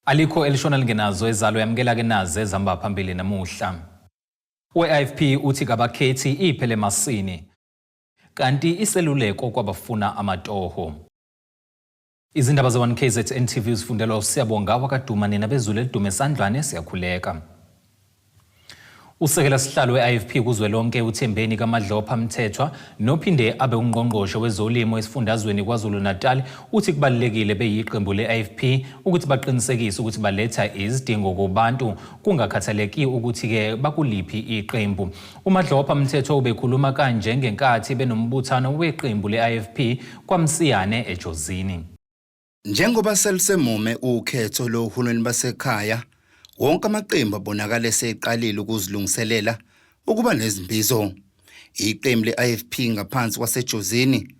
Alikho elishona lingenazo ezalo yamukela ke nazi ezihamba phambili namuhla. We-IFP uthi kabakhethi iphele masini. Kanti iseluleko kwabafuna amatoho. Izindaba ze-1KZN TV zifundelwa uSiyabonga wakaDuma nina bezulu elidume esandlwane siyakhuleka. Usekela sihlalo we-IFP kuzwelonke uThembeni kaMadlopha Mthethwa nophinde abe ungqongqoshe wezolimo esifundazweni KwaZulu-Natal uthi kubalulekile beyiqembu le-IFP ukuthi baqinisekise ukuthi baletha izidingo kubantu kungakhathaleki ukuthi-ke bakuliphi iqembu. UMadlopha Mthethwa ubekhuluma kanje ngenkathi benombuthano weqembu le-IFP kwaMsiyane eJozini. Njengoba selusemume ukhetho lohulumeni basekhaya, wonke amaqembu abonakala eseqalile ukuzilungiselela ukuba nezimbizo. Iqembu le-IFP ngaphansi kwaseJozini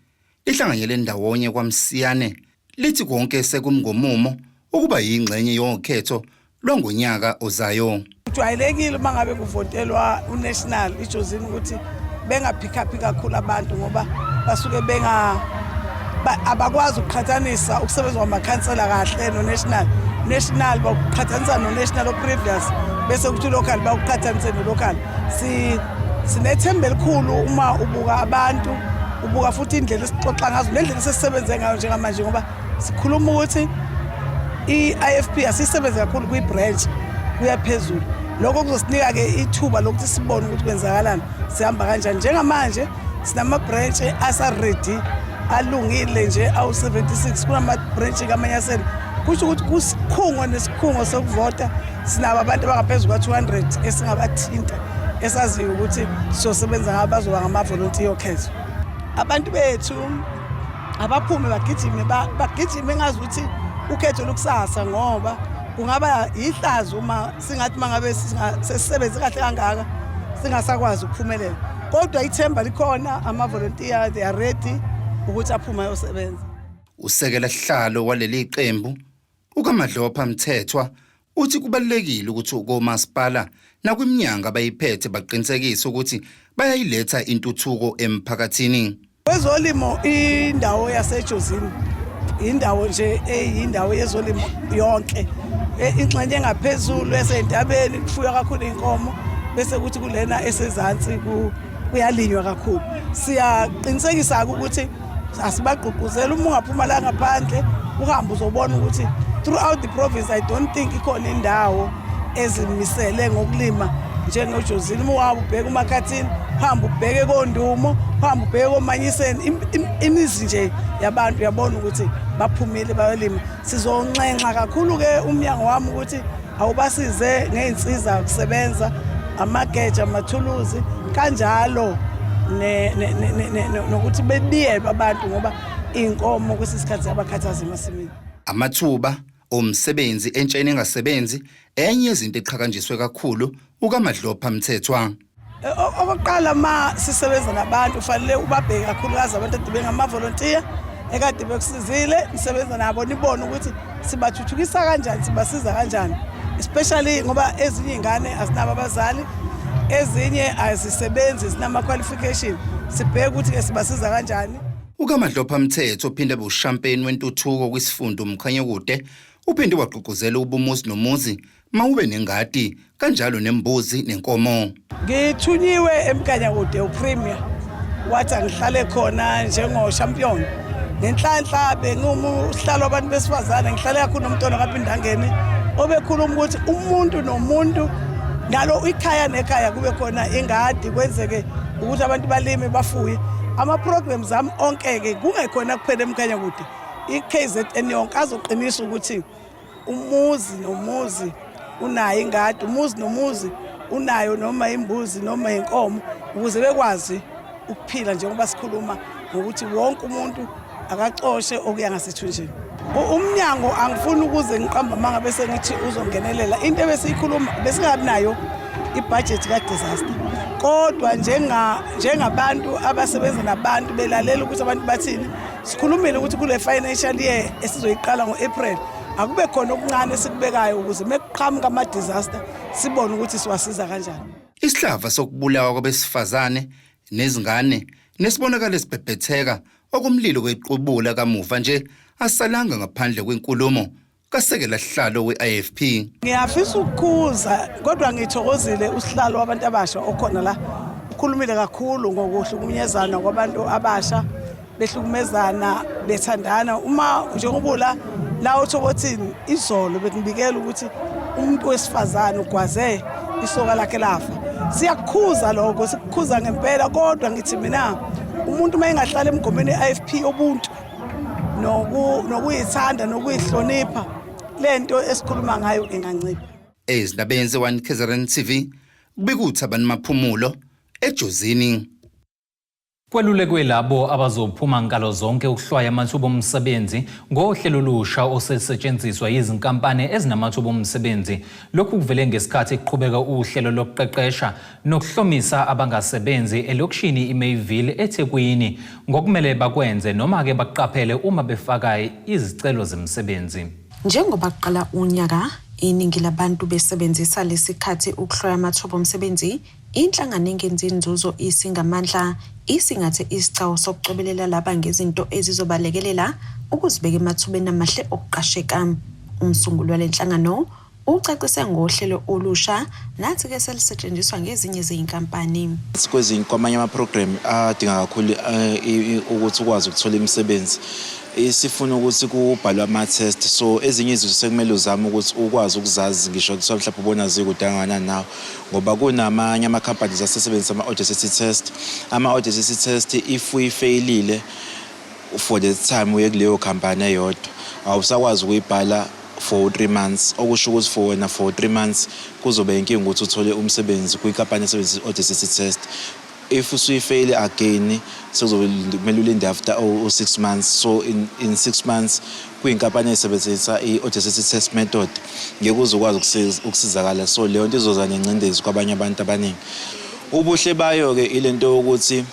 lihlanganyele ndawonye kwaMsiyane lithi konke sekumngomumo ukuba yingxenye yokhetho lwangonyaka ozayo. Kujwayelekile uma ngabe kuvotelwa uNational iJozini ukuthi bengaphikaphi kakhulu abantu ngoba basuke benga abakwazi ukuqhathanisa ukusebenza kwamakhansela kahle no-national national bakuqhathanisa no-national o-previous bese kuthi local bakuqhathanise no-local si sinethemba elikhulu uma ubuka abantu ubuka futhi indlela esixoxa ngazo nendlela esesisebenze ngayo njengamanje ngoba sikhuluma ukuthi i-IFP asisebenze kakhulu kwi-branch kuya phezulu lokho kuzosinika-ke ithuba lokuthi sibone ukuthi kwenzakalani sihamba kanjani njengamanje sinama-branch asa-ready alungile nje awu-76 kunama-branch kamanye asele kusho ukuthi kusikhungo nesikhungo sokuvota sinabo abantu abangaphezu kwa-200 esingabathinta esaziyo ukuthi sizosebenza ngabo bazoba ngamavolontiya okhetho abantu bethu abaphume bagijime bagijime engazi ukuthi ukhetho lukusasa ngoba kungaba yihlazo uma singathi mangabe sesisebenze kahle kangaka singasakwazi ukuphumelela kodwa ithemba likhona ama-volunteer they are ready ukuthi aphume ayosebenza. Usekela sihlalo waleli qembu uKaMadlopha Mthethwa uthi kubalulekile ukuthi komasipala nakwiminyango abayiphethe baqinisekise ukuthi bayayiletha intuthuko emphakathini. Kwezolimo indawo yaseJozini indawo nje eyindawo yezolimo yonke e, ingxenye engaphezulu eseyintabeni kufuywa kakhulu inkomo bese kuthi kulena esezansi kuyalinywa kakhulu siyaqinisekisa ukuthi asibagqugquzela uma ungaphuma la ngaphandle uhambe uzobona ukuthi throughout the province i don't think ikhona indawo ezimisele ngokulima njengojozini uma uhamba ubheke umakhathini uhambe ubheke kondumo uhambe ubheke komanyiseni imizi nje yabantu uyabona ukuthi baphumile bayolima sizonxenxa kakhulu-ke umnyango wami ukuthi awubasize ngey'nsiza kusebenza amageja amathuluzi kanjalo nokuthi bebiyelwe abantu ngoba iy'nkomo kwesinye isikhathi ziyabakhathaza emasimini. Amathuba omsebenzi entsheni engasebenzi enye yezinto eqhakanjiswe kakhulu uKaMadlopha Mthethwa. Okokuqala uma sisebenza nabantu ufanele ubabheke kakhulukazi abantu ade bengamavolontiya ekade bekusizile nisebenza nabo nibone ukuthi sibathuthukisa kanjani sibasiza kanjani especially ngoba ezinye iy'ngane azinabo abazali ezinye azisebenzi zinama-qualification sibheke ukuthi-ke sibasiza kanjani. UKaMadlopha Mthetho ophinde abe ushampeni wentuthuko kwisifunda uMkhanyakude uphinde wagqugquzela ukuba umuzi nomuzi mawube nengadi kanjalo nembuzi nenkomo. Ngithunyiwe eMkhanyakude uPremier wathi angihlale khona njengoshampion. Ngenhlanhla bengiwumhlalo wabantu besifazane ngihlale kakhulu nomntwana kaPhindangene obekhuluma ukuthi umuntu nomuntu nalo ikhaya nekhaya kube khona ingadi kwenzeke ukuthi abantu balime bafuye ama-programs ami onke-ke kungekhona kuphela eMkhanyakude i-KZN yonke azoqinisa ukuthi umuzi nomuzi unayo ingadi umuzi nomuzi unayo noma imbuzi noma inkomo ukuze bekwazi ukuphila njengoba sikhuluma ngokuthi wonke umuntu akacoshe okuya ngasethunjini umnyango angifuni ukuze ngiqamba amanga bese ngithi uzongenelela into ebesiyikhuluma besingabi nayo ibhajethi ka-disaster kodwa njengabantu abasebenza nabantu belalela ukuthi abantu bathini sikhulumile ukuthi kule financial year esizoyiqala ngo-April akube khona okuncane esikubekayo ukuze mekuqhamuka ama-disaster sibone ukuthi siwasiza kanjani. Isihlava sokubulawa kwabesifazane nezingane nesibonakala esibhebhetheka okumlilo wequbula kamuva nje asalanga ngaphandle kwenkulumo. Kasekela sihlalo we-IFP. Ngiyafisa ukukhuza kodwa ngithokozile usihlalo wabantu abasha okhona la ukhulumile kakhulu ngokuhlukunyezana kwabantu abasha behlukumezana bethandana uma njengoba la la othokothini izolo bekubikela ukuthi umuntu wesifazane ugwaze isoka lakhe lafa. Siyakukhuza lokho, sikukhuza ngempela, kodwa ngithi mina umuntu uma engahlala emgomeni ye-IFP obuntu nokuyithanda nokuyihlonipha lento esikhuluma ngayo ingancipha. Ezindabeni ze-1 KZN TV kubika uThabani Maphumulo eJozini. Kwelulekwe labo abazophuma nkalo zonke ukuhlwaya amathuba omsebenzi ngohlelo olusha osesetshenziswa yizinkampani ezinamathuba omsebenzi. Lokhu kuvele ngesikhathi kuqhubeka uhlelo lokuqeqesha nokuhlomisa abangasebenzi elokishini iMayville eThekwini ngokumele bakwenze noma-ke bakuqaphele uma befaka izicelo zemisebenzi. Njengoba kuqala unyaka, iningi labantu besebenzisa lesikhathi ukuhlola amathuba omsebenzi, inhlangano engenzi inzuzo iSingamandla isingathe isicao sokucobelela laba ngezinto ezizobalekelela ukuzibeka emathubeni amahle okuqasheka. Umsunguli wale nhlangano ucacise ngohlelo olusha nathi-ke selisetshenziswa ngezinye zezinkampani. Kwezinye kwamanye ama-program adinga kakhulu ukuthi ukwazi ukuthola imisebenzi, isifuna ukuthi kubhalwe ama-test, so ezinye izinto sekumele uzame ukuthi ukwazi ukuzazi, ngisho kuthiwa mhlawumbe ubona zikude kangakanani nawe, ngoba kunamanye ama-companies asesebenzisa ama-audacity test. Ama-audacity test, if uyifeyilile for the time uye kuleyo khampani eyodwa, awusakwazi ukuyibhala for 3 months, okusho ukuthi for wena for 3 months kuzobe inkinga ukuthi uthole umsebenzi kwinkampani esebenzisa i-audacity test. If usuyifeyile again, sekuzobe kumele ulinde after u-6 months. So in 6 months kuyinkampani esebenzisa i-audacity test method ngeke uze ukwazi ukusizakala. So leyo nto izoza nengcindezi kwabanye abantu abaningi. Ubuhle bayo-ke ile nto yokuthi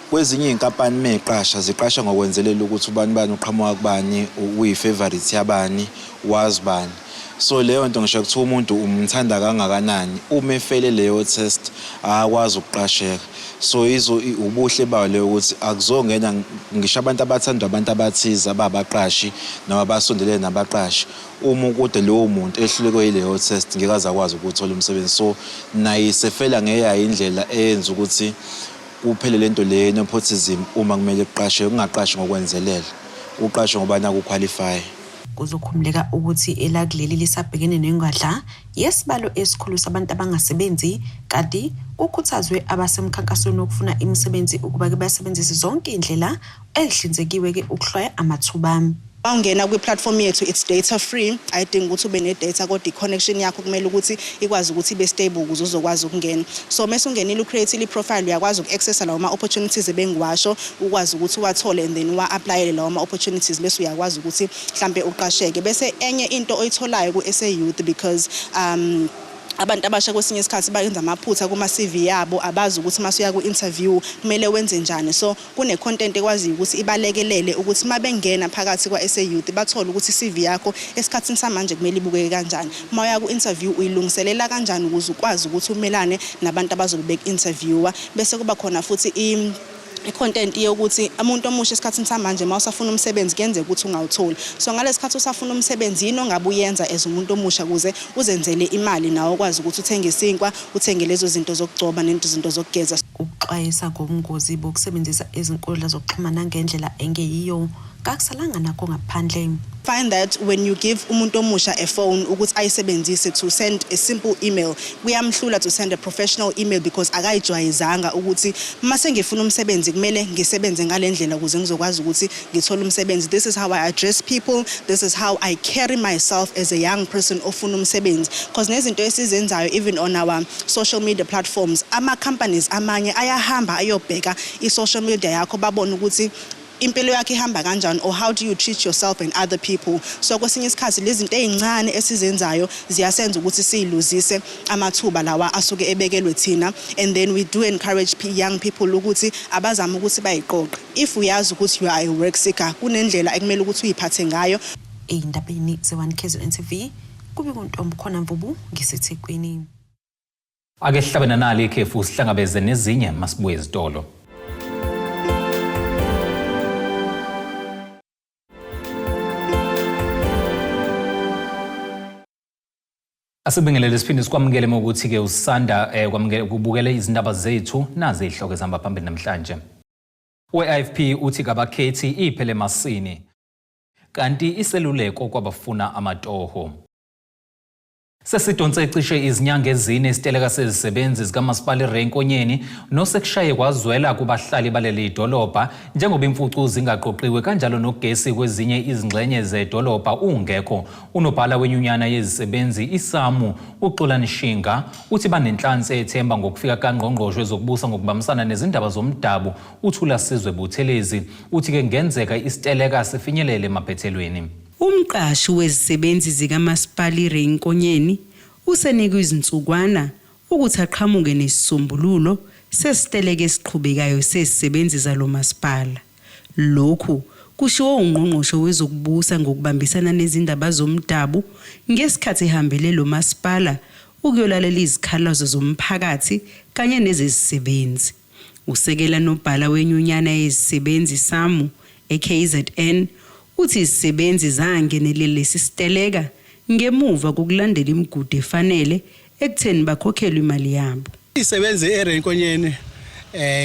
kwezinye iy'nkampani meyiqasha, ziqasha ngokwenzelela ukuthi ubani bani uqhamuka kubani, uyi-favourite yabani, wazi bani. So leyo nto, ngisho kuthiwa umuntu umthanda kangakanani, uma efele leyo test akakwazi ukuqasheka. So izo ubuhle bayo leyo ukuthi akuzongena ngisho abantu abathandwa abantu abathize ababaqashi noma abasondelene nabaqashi. Uma ukude lowo muntu ehlulekwe yileyo test, ngeke aze akwazi ukuthola umsebenzi. So naye isefela ngeyayo indlela eyenza ukuthi kuphele lento le nepotism. Uma kumele kuqashwe, kungaqashwi ngokwenzelela, uqashwe ngoba naku qualify. Kuzokhumuleka ukuthi elakuleli lisabhekene nengadla yesibalo esikhulu sabantu abangasebenzi, kanti kukhuthazwe abasemkhankasweni wokufuna imisebenzi ukuba-ke basebenzise zonke iy'ndlela ezihlinzekiwe-ke ukuhlwaya amathuba. Mawungena kwi-platform yethu, it's data free, ayidingi ukuthi ube ne-data, kodwa i-connection yakho kumele ukuthi ikwazi ukuthi ibe stable ukuze uzokwazi ukungena. So mase ungenile, ucreate i-profile, uyakwazi uku-accessa lawo ma-opportunities ebengiwasho, ukwazi ukuthi uwathole and then uwa-applyele lawo ma-opportunities, bese uyakwazi ukuthi mhlampe uqasheke. Bese enye into oyitholayo ku-SA Youth, because abantu abasha kwesinye isikhathi bayenza amaphutha kuma-CV yabo, abazi ukuthi uma usuya ku-interview kumele wenze njani. So kune-content ekwaziyo ukuthi ibalekelele ukuthi uma bengena phakathi kwa-SA Youth bathole ukuthi i-CV yakho esikhathini samanje kumele ibukeke kanjani, uma uya ku-interview uyilungiselela kanjani ukuze ukwazi ukuthi umelane nabantu abazobe beku-interviewa. Bese kuba khona futhi i-content yokuthi umuntu omusha esikhathini samanje uma usafuna umsebenzi kuyenzeka ukuthi ungawutholi. So ngalesi sikhathi usafuna umsebenzi, yini ongabe uyenza as umuntu omusha ukuze uzenzele imali nawe, ukwazi ukuthi uthenge isinkwa, uthenge lezo zinto zokugcoba nezinto zokugeza. Ukuxwayisa ngobungozi bokusebenzisa izinkundla zokuxhumana ngendlela engeyiyo kakusalanga nakho ngaphandle. Find that when you give umuntu omusha a phone ukuthi ayisebenzise to send a simple email, kuyamhlula to send a professional email because akayijwayezanga ukuthi mase ngifuna umsebenzi kumele ngisebenze ngale ndlela ukuze ngizokwazi ukuthi ngithole umsebenzi. This is how I address people, this is how I carry myself as a young person ofuna umsebenzi, because nezinto esizenzayo even on our social media platforms, ama-companies amanye ayahamba ayobheka i-social media yakho, babone ukuthi impilo yakho ihamba kanjani or how do you treat yourself and other people. So kwesinye isikhathi lezi zinto ey'ncane esizenzayo ziyasenza ukuthi siyiluzise amathuba lawa asuke ebekelwe thina. And then we do encourage young people ukuthi abazame ukuthi bayiqoqe. If uyazi ukuthi you are a work seeker, kunendlela ekumele ukuthi uyiphathe ngayo. Ey'ndabeni ze-1 KZN TV kubika uNtombi Mvubu ngiseThekwini. Ake sihlabe nanali ikhefu, sihlangabeze nezinye masibuye ezitolo. Asibingelele siphinde sikwamukele ukuthi-ke usanda kwamukela kubukela izindaba zethu, nazi izihloko ezihamba phambili namhlanje. We-IFP uthi kabakhethi iphele emasini. Kanti iseluleko kwabafuna amatoho. Sesidonse cishe izinyanga ezine isiteleka sezisebenzi zikamasipala iRay Nkonyeni nosekushaye kwazwela kubahlali baleli dolobha njengoba imfucuza ingaqoqiwe kanjalo nogesi kwezinye izingxenye zedolobha ungekho. Unobhala wenyunyana yezisebenzi iSAMWU uXolani Shinga uthi banenhlansi ethemba ngokufika kangqongqoshe wezokubusa ngokubambisana nezindaba zomdabu uThulasizwe Buthelezi. Uthi-ke kungenzeka isiteleka sifinyelele emaphethelweni. Umqashi wezisebenzi zikamasipala iRay Nkonyeni usenikwe izinsukwana ukuthi aqhamuke nesisombululo sesiteleka esiqhubekayo sezisebenzi zalo masipala. Lokhu kushiwo ungqongqoshe wezokubusa ngokubambisana nezindaba zomdabu ngesikhathi ehambele lo masipala ukuyolalela izikhalazo zomphakathi kanye nezezisebenzi. Usekela nobhala wenyunyana yezisebenzi SAMWU eKZN uthi izisebenzi zangenelela lesi siteleka ngemuva kokulandela imigudu efanele ekutheni bakhokhelwe imali yabo. Isebenzi eRay Nkonyeni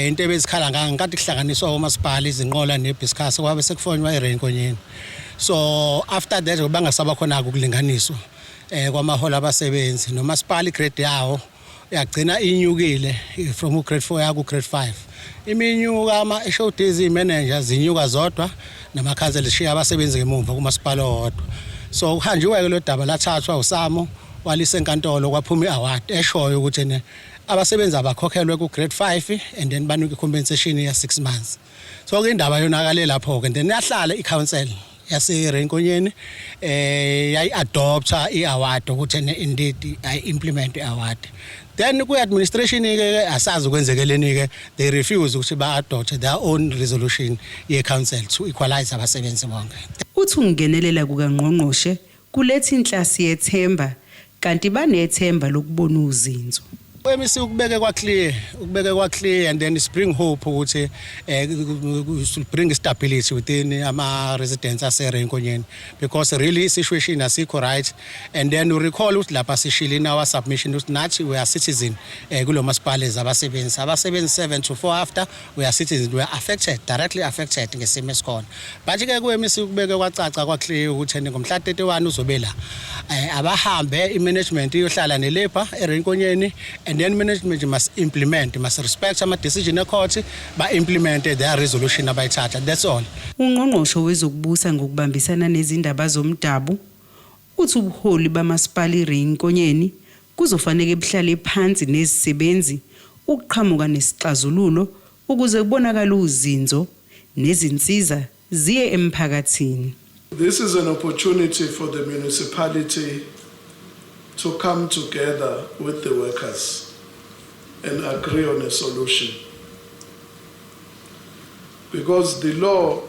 into ebezikhala ngayo ngenkathi kuhlanganiswa omasipala izinqola neBhisikasi, kwabe sekufonywa eRay Nkonyeni. So after that bangasaba khona ukulinganiswa kwamaholo abasebenzi nomasipala, igrade yawo yagcina inyukile from ugrade 4 ya ku grade 5. Iminyuka ama-HODs, i-manager zinyuka zodwa namakhansela, zishiya abasebenzi ngemumva kumasipala owodwa. So kuhanjiwe-ke lo daba, lathathwa uSAMWU walisa enkantolo, kwaphuma i-award eshoyo ukuthi ne abasebenzi abakhokhelwe ku-grade 5 and then banikwe i-compensation ya 6 months. So ke indaba yonakale lapho-ke, and then yahlala i-council yaseRay Nkonyeni yayi-adopta i-award ukuthi indeed ayi-implement i-award. Then kwi-administration ke asazi kwenzekeleni ke, they refuse ukuthi ba-adopt their own resolution ye-council to equalize abasebenzi bonke. Uthi ukungenelela kukangqongqoshe kuletha inhlasi yethemba kanti banethemba lokubona uzinzo. MEC ukubeke kwa-clear, ukubeke kwa-clear, and then bring hope ukuthi bring stability within ama residents aseRay Nkonyeni, because really situation asikho right. And then we recall ukuthi lapha sishilo in our submission ukuthi nathi we are citizen kulo masipala zabasebenzi, abasebenzi 7 to 4 after we are citizens, we are affected, directly affected ngesimo esikhona. But ke ku-MEC ukubeke kwacaca kwa-clear ukuthi ngomhla 31 uzobe la, abahambe i-management iyohlala ne-labor eRay Nkonyeni, and then management must implement, must respect ama-decision ecourt, ba-implement their resolution abayithatha. That's all. Ungqongqoshe wezokubusa ngokubambisana nezindaba zomdabu uthi ubuholi bamasipala iRay Nkonyeni kuzofanele buhlale phansi nezisebenzi ukuqhamuka nesixazululo ukuze kubonakale uzinzo nezinsiza ziye emphakathini. This is an opportunity for the municipality to come together with the workers and agree on a solution. Because the law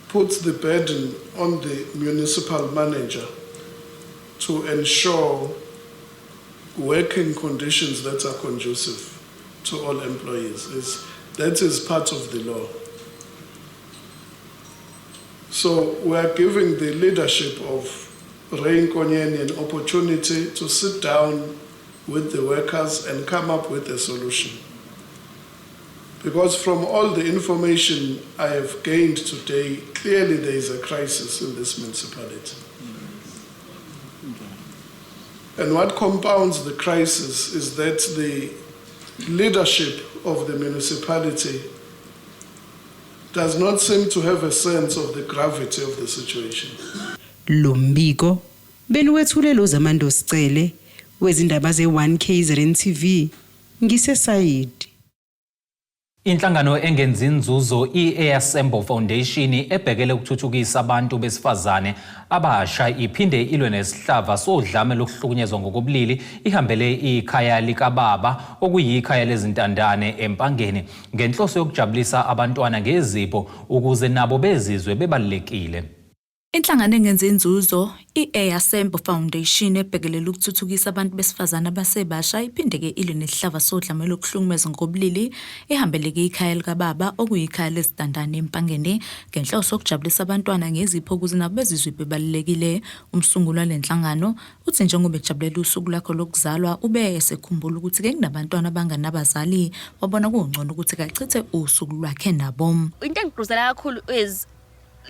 puts the burden on the municipal manager to ensure working conditions that are conducive to all employees. That is part of the law. So we are giving the leadership of Ray Nkonyeni an opportunity to sit down with the workers and come up with a solution. Because from all the information I have gained today, clearly there is a crisis in this municipality. And what compounds the crisis is that the leadership of the municipality does not seem to have a sense of the gravity of the situation. Lo mbiko beniwethulelwa uZamando Sicele wezindaba ze-1 KZN TV ngiseSayidi. Inhlangano engenzi inzuzo i-Asembo Foundation ebhekele ukuthuthukisa abantu besifazane abasha iphinde ilwe nesihlava sodlame lokuhlukunyezwa ngokobulili ihambele ikhaya likababa okuyikhaya lezintandane eMpangeni ngenhloso yokujabulisa abantwana ngezipho ukuze nabo bezizwe bebalulekile. Inhlangano engenzi inzuzo i-Eyasembo Foundation ebhekelela ukuthuthukisa abantu besifazane abasebasha iphinde-ke ilwe nesihlava sodlame lokuhlukumeza ngokobulili ihambeleke ikhaya likababa okuyikhaya lezitandane eMpangeni ngenhloso yokujabulisa abantwana ngezipho ukuze nabo bezizwe bebalulekile. Umsunguli wale nhlangano uthi njengoba ejabulela usuku lwakhe lokuzalwa ube esekhumbula ukuthi-ke kunabantwana abanganabazali wabona kungcono ukuthi kachithe usuku lwakhe nabo. Into engigqugquzela kakhulu is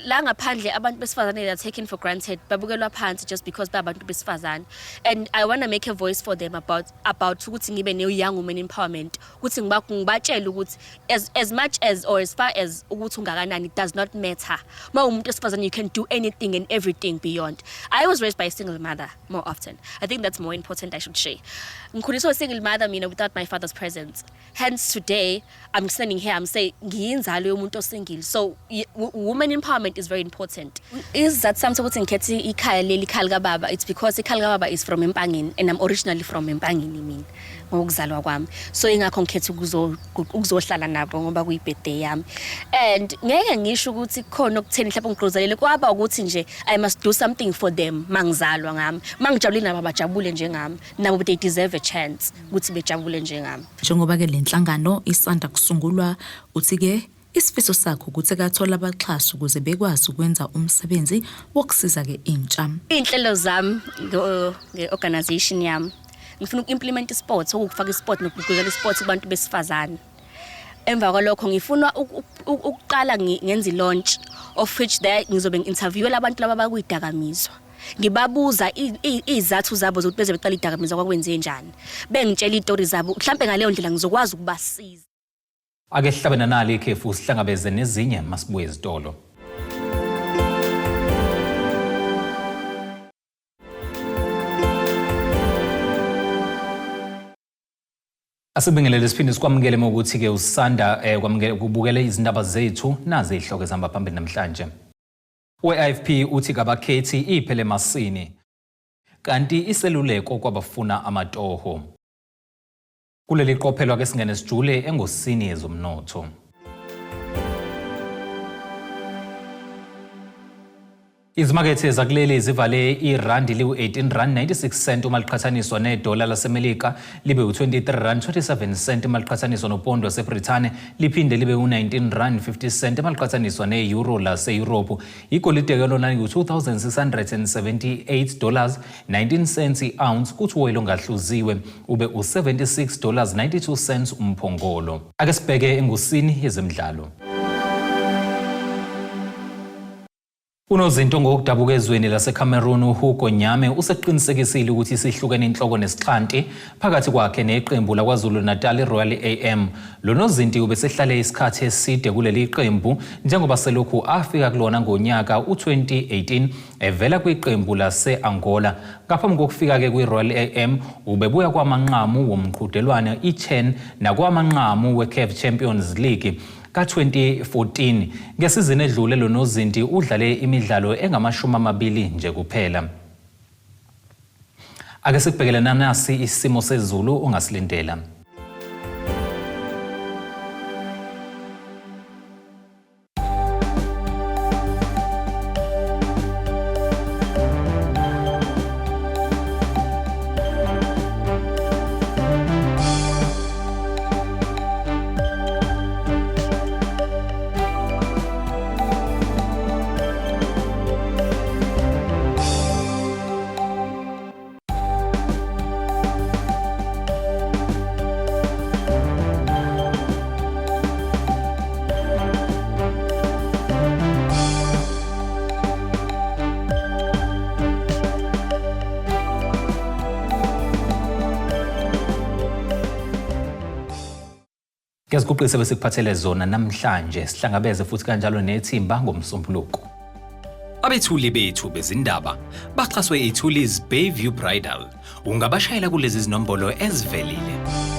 la ngaphandle abantu besifazane they are taken for granted, babukelwa phansi just because babantu besifazane, and I want to make a voice for them about ukuthi ngibe ne-young women empowerment, ukuthi ngibatshele ukuthi as much as or as far as ukuthi ungakanani, it does not matter. Uma umuntu wesifazane, you can do anything and everything beyond. I was raised by a single mother. More often, I think that's more important I should share. Ngikhuliswa single mother mina without my father's presence. Hence today I'm standing here, I'm saying ngiyinzalo yomuntu o-single. So women empowerment is very important. Isizathu sami sokuthi ngikhethe ikhaya leli, ikhaya likababa, it's because ikhaya likababa is from Empangeni and I'm originally from Empangeni mina ngokuzalwa kwami, so ingakho ngikhethe ukuzohlala nabo ngoba kuyi-birthday yami. And ngeke ngisho ukuthi kukhona okutheni mhlawumbe ngigqugquzelele, kwaba ukuthi nje I must do something for them. Mangizalwa ngami, mangijabulile nabo abajabule njengami, nabo they deserve a chance ukuthi bejabule njengami. Njengoba-ke le nhlangano isanda kusungulwa, uthi-ke isifiso sakhe ukuthi kathola abaxhasi ukuze bekwazi ukwenza umsebenzi wokusiza-ke intsha. Iy'nhlelo zami nge-organization yami, ngifuna uku-implement i-sport, okukufaka i-sport nokugqugquzela i-sport kubantu besifazane. Emva kwalokho ngifuna ukuqala ngenze i-launch, of which there ngizobe ngi-interviewela abantu laba abakuyidakamizwa, ngibabuza iy'zathu zabo zokuthi beze beqala idakamizwa, kwakwenze njani, bengitshela iy'tori zabo. Mhlampe ngaleyo ndlela ngizokwazi ukubasiza. Ake sihlabe nanali ikhefu, sihlangabeze nezinye masibuye ezitolo. Asibingelele siphinde sikwamukele ukuthi-ke usanda kwamukela kubukela izindaba zethu, nazi izihloko ezihamba phambili namhlanje. We-IFP uthi kabakhethi iphele emasini. Kanti iseluleko kwabafuna amatoho. Kuleli qophelo ake singene sijule engosini yezomnotho. Izimakethe zakuleli zivale irandi liwu-18 rand 96 cent uma liqhathaniswa nedola laseMelika, libe u-23 rand 27 cent uma liqhathaniswa nopondo waseBrithani, liphinde libe u-19 rand 50 cent uma liqhathaniswa ne-euro laseYurophu. Igolide-ke lona liku-2678 dollars 19 cents i-ounce, kuthi uwoyilo ongahluziwe ube u-76 dollars 92 cents umphongolo. Ake sibheke engosini yezemidlalo. Unozinto ngokudabuka ezweni laseCameroon uHugo Nyame useqinisekisile ukuthi isihlukene inhloko nesixhanti phakathi kwakhe neqembu laKwaZulu-Natal iRoyal AM. Lo nozinti ubesehlale isikhathi eside kuleli qembu njengoba selokhu afika kulona ngonyaka u-2018 evela kwiqembu lase-Angola. Ngaphambi kokufika-ke kwi-Royal AM ubebuya kwamanqamu womqhudelwano i-CHAN nakwamanqamu we-CAF Champions League ka-2014. Ngesizini edlule lo nozinti udlale imidlalo engamashumi amabili nje kuphela. Ake sikubhekele nanasi isimo sezulu ongasilindela. Ngiyaziguqisa besikuphathele zona namhlanje, sihlangabeze futhi kanjalo nethimba ngoMsombuluko. Abethuli bethu bezindaba baxhaswe iThulis Bayview Bridal. Ungabashayela kulezi zinombolo ezivelile.